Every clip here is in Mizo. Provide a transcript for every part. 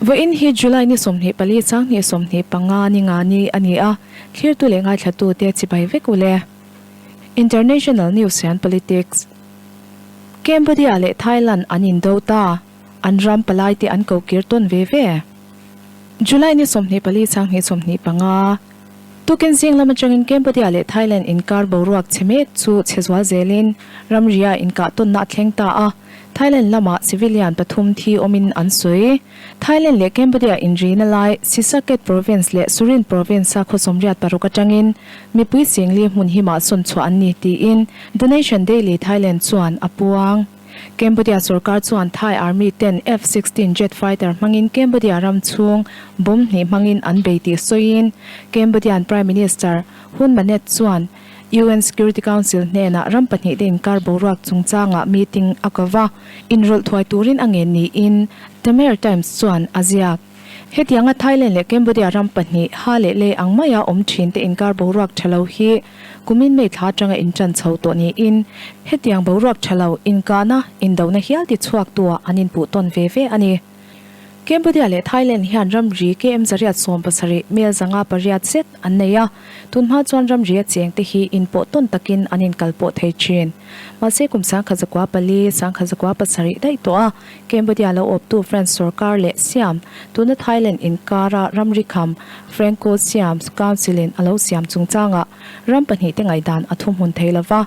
Vawiin hi July ni 24 sanghnih 25 ni nga ni a ni a, thlirtu leh ngaithlatute chibai vek u le. International News and Politics Cambodia leh Thailand an indo ta, an ram palaite an kokir tawn ve ve. July ni 24 sanghnih 25, Tukin zing lam atangin Cambodia leh Thailand inkar boruak chhe mek chu chhe zual zelin ramria inkah tawnna a thleng ta a, Thailand lamah civilian pathum thi awmin an sawi. Thailand leh Cambodia inrina lai Sisaket Province leh Surin Province-a khaw 86 atangin mipui singli hmun himah sawn chhuah an ni tiin The Nation Daily Thailand chuan a puang. Cambodia sorkar chuan Thai Army ten F-16 jet fighter hmangin Cambodia ram chhung bomb hnih hmangin an bei tih sawiin Cambodian Prime Minister Hun Manet chuan UN Security Council hnenah ram pahnihte inkar boruak chungchangah meeting a ko va, inrawlh thuai turin a ngen niin The Khmer Times chuan a ziak. Hetianga Thailand leh Cambodia ram pahnih ha leh lei ang maia awm thinte inkar boruak tha lo hi kumin May thla atanga intan chho tawh niin hetiang boruak tha lo inkahna, indona hial ti chhuaktuah an inpuh tawn ve ve a ni. Cambodia leh Thailand hian ramri KM 170 mel 508 zet an nei a, tunhma chuan ramri a chengte hi inpawh tawn takin an inkalpawh thei thin. Mahse kum 1904, 1907 daih tawh a, Cambodia lo awptu France sorkar leh Siam, tuna Thailand inkara ramri kham Franco-Siam Council-in a lo siam chungchangah ram pahnihte ngaihdan a thuhmun thei lo va.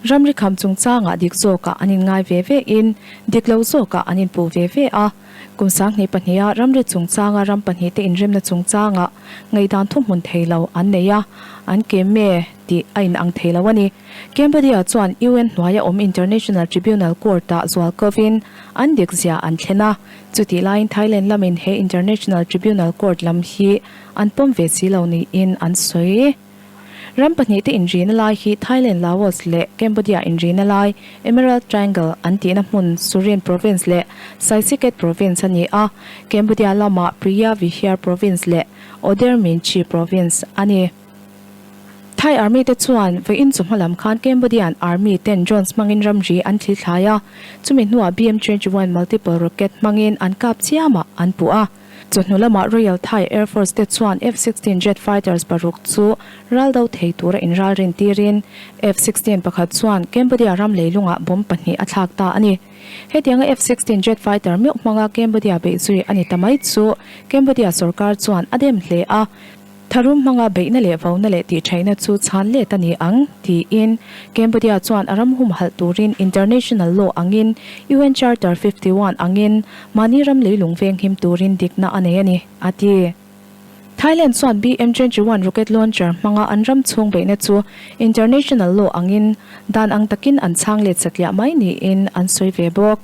Ramri kham chungchangah dik zawkah an inngai ve ve in, dik lo zawkah an inpuh ve ve a. Kum 2002 a ramri chungchanga ram pahnihte inremna chungchangah ngaihdan thuhmun thei lo an nei a, an keme tih a inang thei lo a ni. Cambodia chuan UN hnuaia awm International Tribunal Court-ah zual kovin an dikzia an thlen a, chutih laiin Thailand lamin he International Tribunal Court lam hi an pawm ve si lo niin an sawi. Ram pahnihte inrina lai hi Thailand, Laos leh Cambodia inrina lai Emerald Triangle an tihna hmun Surin Province leh Saisikhet Province a ni a, Cambodia lamah Preah Vihear Province leh Oder Meanchey Province a ni. Thai Army te chuan vawiin chu hma lam khan Cambodian Army ten drones hmangin ramri an thli thlai a, chumi hnuah BM-21 multiple rocket hmangin an kap chiamah an puh a. Chawhnu lamah Royal Thai Air Force te chuan F-16 jet fighters paruk chu ral do thei tura inralrin tirin F-16 pakhat chuan Cambodia ram leilungah bomb pahnih a thlak ta a ni. Hetianga F-16 jet fighter meuh hmanga Cambodia beihzui a ni ta mai chu Cambodia sorkar chuan a dem hle a. Tharum hmanga beihna leh vauna leh tihṭhaihna chu chhan let a ni ang, tiin Cambodia chuan a ram humhalh turin international law angin UN Charter 51 angin mahni ram leilung venghim turin dikna a nei a ni, a ti. Thailand chuan BM-21 rocket launcher hmanga an ram chhung beihna chu international law angin dan ang takin an chhang let satliah mai niin an sawi ve bawk.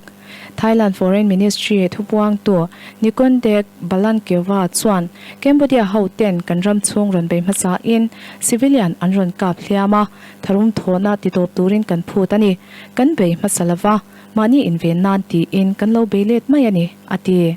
Thailand Foreign Ministry thupuangtu Nikondek Balankeva chuan Cambodia ho ten kan ram chhung rawn bei hmasain civilian an rawn kap hliam a, tharum thawhna titawp turin kan phut a ni. Kan bei hmasa lova, mahni inven nan tiin kan lo bei let mai a ni, a ti.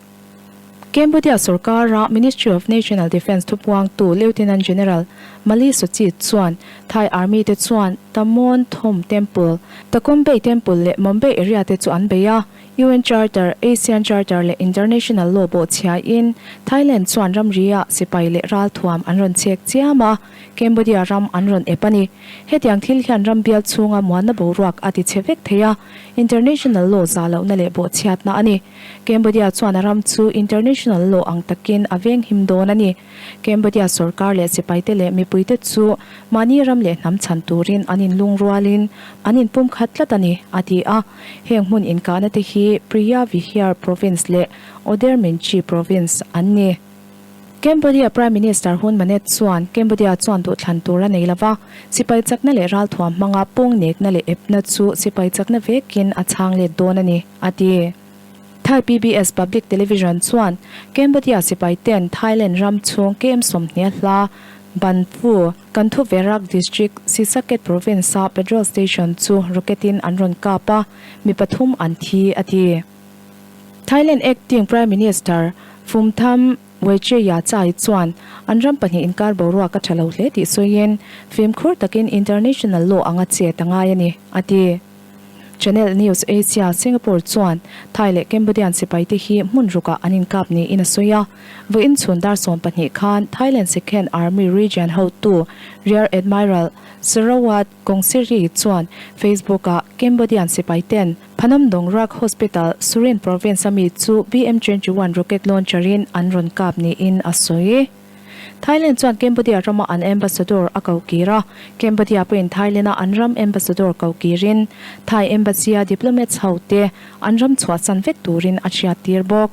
Cambodia sorkara Ministry of National Defence thupuangtu Lieutenant General Mali Sochit chuan Thai Army te chuan Tamon Thom Temple, Takombei Temple leh Mombei area te chu an bei a, UN Charter, ASEAN Charter leh International Law bawhchhiain Thailand chuan ramria sipai leh ralthuam an rawn chek chiam a, Cambodia ram an rawn ep a ni. Hetiang thil hian ram bial chhunga muanna boruak a ti chhe vek thei a, International Law zah lohna leh bawhchhiatna a ni. Cambodia chuan a ram chu international law ang takin a venghim dawn a ni. Cambodia sorkar leh sipaite leh mipuite chu mahni ram leh hnam chhan turin an inlungrualin an inpumkhat tlat a ni, a ti a. Heng hmun inkahna te hi Preah Vihear Province leh Oder Meanchey Province an ni. Cambodia Prime Minister Hun Manet chuan Cambodia chuan duhthlan tur a nei lo va, sipai chakna leh ralthuam hmanga pawng nekna leh epna chu sipai chakna vekin a chhang let dawn a ni, a ti. Thai PBS Public Television chuan Cambodia sipai ten Thailand ram chhung KM 20 hla Ban Phu, Kanthuverak District, Sisaket Province-a petrol station chu rocket-in an rawn kap a, mi pathum an thi, a ti. Thailand Acting Prime Minister Phumtham Wechayachai chuan an ram pahnih inkar boruak a tha lo hle tih sawiin fimkhur takin international law anga chet a ngai a ni, a ti. Channel News Asia Singapore chuan Thai leh Cambodian sipaite hi hmun rukah an inkap niin a sawi a. Vawiin chhun dar 12 khan Thailand Second Army Region hotu Rear Admiral Sarawat Kongsiri chuan Facebook-ah Cambodian sipaiten Phanom Dong Rak Hospital, Surin Province-a mi chu BM-21 rocket launcher-in an rawn kap niin a sawi. Thailand chuan Cambodia rama an ambassador a ko kir a, Cambodia pawhin Thailand-a an ram ambassador ko kirin Thai embassy-a diplomats hote an ram chhuahsan vek turin a hriattir bawk.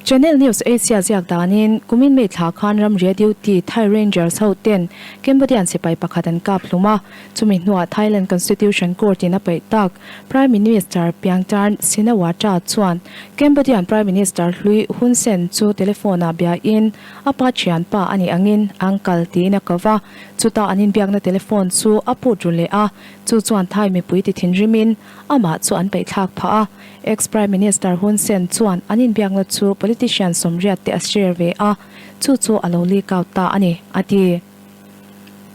Channel News Asia ziak danin kumin May thla khan ramria duty Thai Rangers ho ten Cambodian sipai pakhat an kap hlum a, chumi hnuah Thailand Constitution Court in a paih tak Prime Minister Piangtarn Shinawatra chuan Cambodian Prime Minister hlui Hun Sen chu telephone ah biain a pa thianpa a nih angin uncle tiin a ko va, chutah an inbiakna telephone chu a put ru leh a, chu chuan Thai mipui ti thinrimin amah chu an paihthlak phah a. Ex-Prime Minister Hun Sen chuan an inbiakna chu politician sawmriat te a share ve a, chu chu a lo leak out ta a ni, a ti.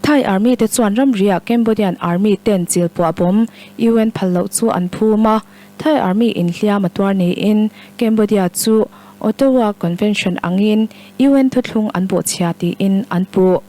Thai Army te chuan ramriah Cambodian Army ten chil puah bawm UN phal loh chu an phum a, Thai Army inhliam a tuar niin Cambodia chu Ottawa Convention angin UN thuthlung an bawhchhia tiin an puh.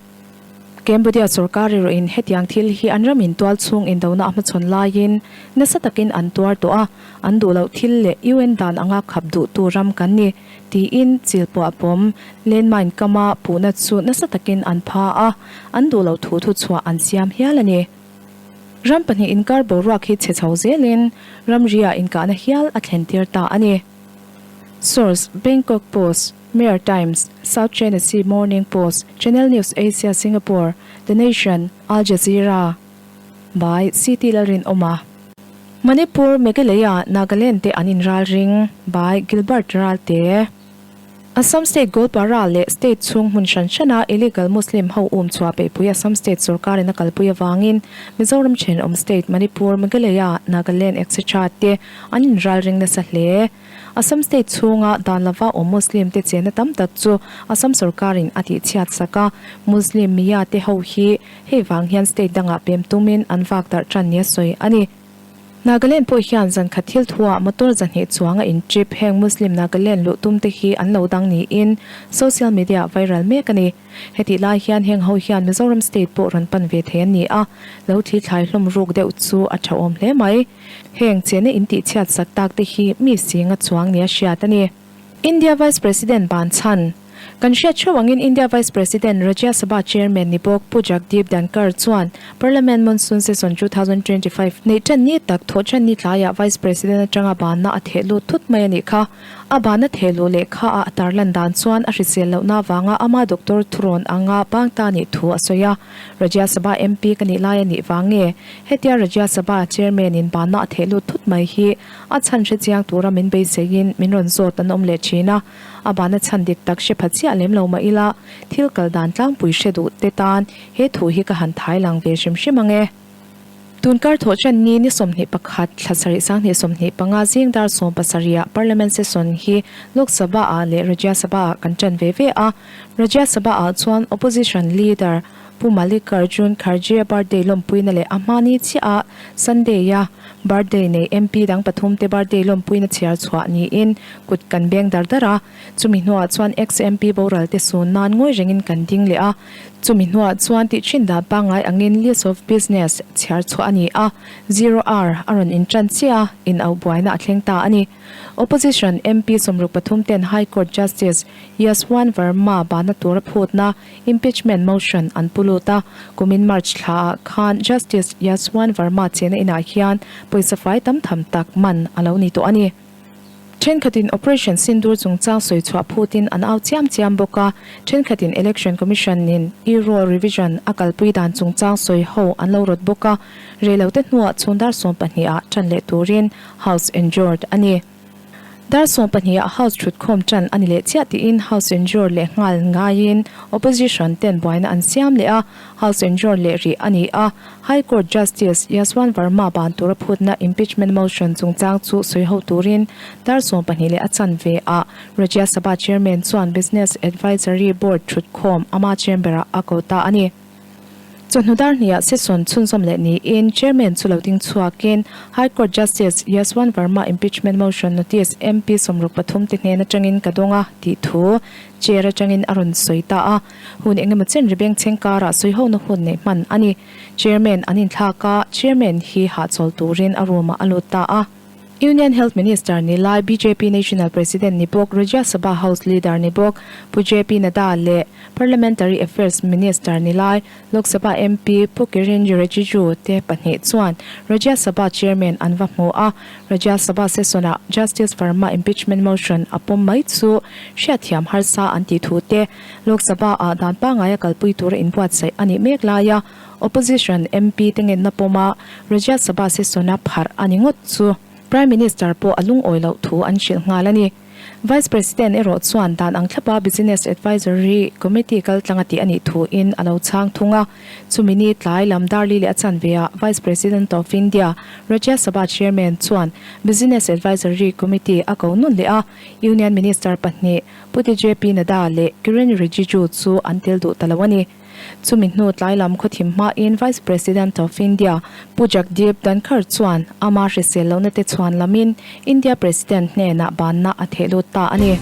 Cambodia sorkar erawhin hetiang thil hi an ramin tual chhung indona a hmachhawn laiin nasa takin an tuar tawh a, an duh loh thil leh UN dan anga khap duhtu ram kan ni, tiin chilpuah pawm landmine kama puhna chu nasa takin an pha a, an duh loh thu thuchhuah an siam hial a ni. Ram pahnih inkar boruak hi chhe chho zelin ramriah inkahna hial a thlentir ta a ni. Source, Bangkok Post. Mirror Times, South China Sea Morning Post, Channel News Asia Singapore, The Nation, Al Jazeera by CT Lalrinawma. Manipur, Meghalaya, Nagaland te an inral ring by Gilbert Ralte. Assam State Goalpara leh State chhung hmun hran hrana illegal Muslim ho um chhuah peihpui Assam State sorkarin a kalpui avangin Mizoram thenawm State Manipur, Meghalaya, Nagaland etc te an inral ring nasa hle. Assam state chhunga dan lova awm Muslim te chenna tam tak chu Assam sorkarin a tihchhiat sak a, Muslim miya te ho hi hei vang hian state dangah pem tumin an vak darh tan nia sawi a ni. Nagaland pawh hian zan khat thil thuah motor zahnih chuanga in trip heng Muslim Nagaland luh tum te hi an lo dang niin social media ah viral mek a ni. Hetih lai hian heng ho hian Mizoram state pawh rawn pan ve thei an ni a, lo thli thlai hlawm ruk deuh chu a tha awm hle mai. Heng chena in tihchhiat sak tak te hi mi singa chuang nia hriat a ni. India Vice President ban chhan Kan hriat theuh angin India Vice President Rajya Sabha Chairman ni bawk Pu Jagdeep Dhankhar chuan Parliament Monsoon Session 2025 neih tan ni tak thawh tan ni tlaiah Vice President atanga banna a theh lut thut mai a nih kha. A banna theh luh lehkha ah a tarlan dan chuan a hrisel lohna avanga ama doctor thurawn anga bang ta nih thu a sawi a. Rajya Sabha MP ka nih lai a nih vang nge? Hetia Rajya Sabha Chairman in banna a theh lut thut mai hi a chhan hre chiang tura min beiseiin min rawn zawt an awm leh thin a. A banna chhan dik tak hre pha chiah lem lo mah ila thil kal dan tlangpui hre duh te tan he thu hi ka han thai lang ve hrim hrim ang e. Tun kar thawh ṭan ni ni 21 thla sarih 2025 zing dar 17 ah Parliament session hi Lok Sabha ah leh Rajya Sabha ah kan ṭan ve ve a. Rajya Sabha ah chuan Opposition Leader Pu Mallikarjun Kharge birthday lawmpuina leh a hma ni chiah ah Sunday a birthday nei MP dang pathum te birthday lawmpuina chhiar chhuah niin kut kan beng dar dar a. Chumi hnuah chuan ex-MP boral te sun nan ngawi rengin kan ding leh a. Chumi hnuah chuan tih thin dan pangngai angin list of business chhiar chhuah a ni a, zero hour a rawn intan chiah a, inauh buaina a thleng ta a ni. Opposition MP 63 ten High Court Justice Yashwant Verma bana tura phutna impeachment motion an pu lut a, kumin March thlaah khan Justice Yashwant Verma chena inah hian pawisa fai tam tham tak man a lo ni tawh a ni. Thenkhatin Operation Sindoor chungchang sawi chhuah phutin an au chiam chiam bawk a, thenkhatin Election Commission-in e-roll revision a kalpui dan chungchang sawi ho an lo rawt bawk a, reilote hnuah chhun dar 12 ah tan leh turin House adjourned a ni. Dar 12 ah House thutkhawm tan a ni leh chiah tiin House adjourned leh nghal ngaiin Opposition ten buaina an siam leh a, House adjourned leh rih a ni a. High Court Justice Yashwant Verma ban tura phutna impeachment motion chungchang chu sawi ho turin dar 12 leh a chanve ah Rajya Sabha Chairman chuan Business Advisory Board thutkhawm ama chamber-ah a ko ta a ni. Chawhnu dar hniah session chhunzawm leh niin Chairman chu lo ding chhuakin High Court Justice Yashwant Verma impeachment motion notice MP 63 te hnen atangin ka dawng a tih thu Chair atangin a rawn sawi ta a. Hun engemaw chen ri bengchheng karah sawihona hun neih hman a ni. Chairman an inthlak a, Chairman hi hahchawl turin a room ah a lut ta a. Union Health Minister ni lai bjp National President ni bawk Rajya Sabha House Leader ni bawk Pu JP Nadda leh Parliamentary Affairs Minister ni lai Lok Sabha MP Pu Kiren Rijiju te pahnih chuan Rajya Sabha Chairman an va hmu a. Rajya Sabha session-ah Justice Verma impeachment motion a pawm mai chu hriatthiam harsa an tih thu te Lok Sabha-ah dan pangaia kalpui tura inbuatsaih a nih mek laia Opposition MP te ngenna pawma Rajya Sabha session-a pharh a ni ngawt chu Prime Minister pawh a lungawi loh thu an hrilh nghal a ni. Vice President erawh chuan dan ang thlapa Business Advisory Committee kaltlang a tih a nih thuin a lo chhang thung a. Chumi ni tlai lam Darli leh a chanveah Vice President of India, Rajya Sabha Chairman chuan Business Advisory Committee a ko nawn leh a, Union Minister pahnih Pu TJP Nadda leh Kiren Rijiju chu an tel duh ta lo a ni. Chumi hnu tlai lam khawthim hmain Vice President of India Pu Jagdeep Dhankhar chuan ama hrisel lohna te chhuan lamin India President hnenah banna a theh lut ta a ni.